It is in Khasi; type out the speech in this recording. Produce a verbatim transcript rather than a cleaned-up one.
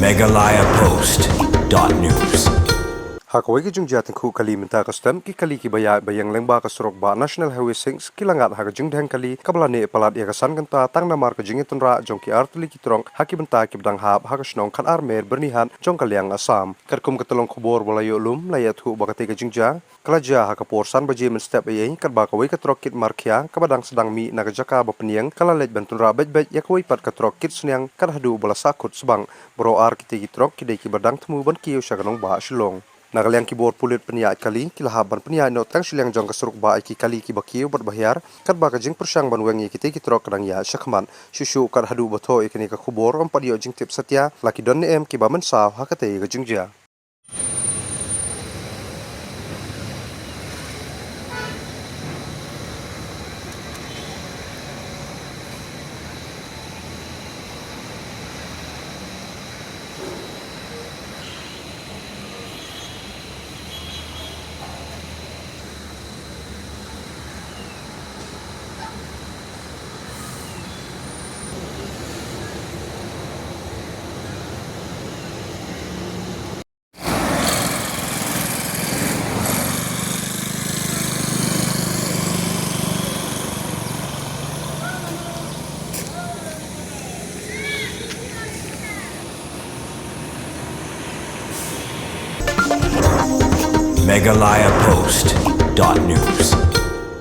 Meghalaya Post dot news. Ha kawei ka jingjia tyngkhuh kali mynta ka step, ki kali kiba ïaid ba ïeng lyngba ka surok bah National Highway six ki la ngat ha ka jingdheng kali kaba la neh palat ïa ka san kynta tang namar ka jingïatynrah jong ki artylli ki trok ha ki bynta kiba dang hap ha ka shnong Khatar Mer Byrnihat jong ka liang Assam. Katkum ka tyllong khubor ba la ïoh lum, la ïathuh ba katei ka jingjia ka la jia ha ka por san baje mynstep eiei, katba kawei ka trok kit markhia kaba dang sdang mih na ka jaka ba pynïeng ka la leit ban tynrah beit beit ïa kawei pat ka trok kit sniang, kat haduh ba la sahkut sbang. Baroh ar kitei ki trok ki dei kiba dang thmu ban kiew sha ka nongbah Shillong. Na ka liang ki bor pulit pynïaid kali ki la hap ban pynïaid noh tang shiliang jong ka surok bah ïa ki kali kiba kiew bad ba hiar, katba ka jingpyrshang ban weng ïa kitei ki trok ka dang ïaid shakhmat. Shuh shuh kat haduh ba thoh ïa kane ka khubor, ym pat ïoh jingtip satia la ki don ne em kiba mynsaw ha katei ka jingjia. Meghalaya Post dot news.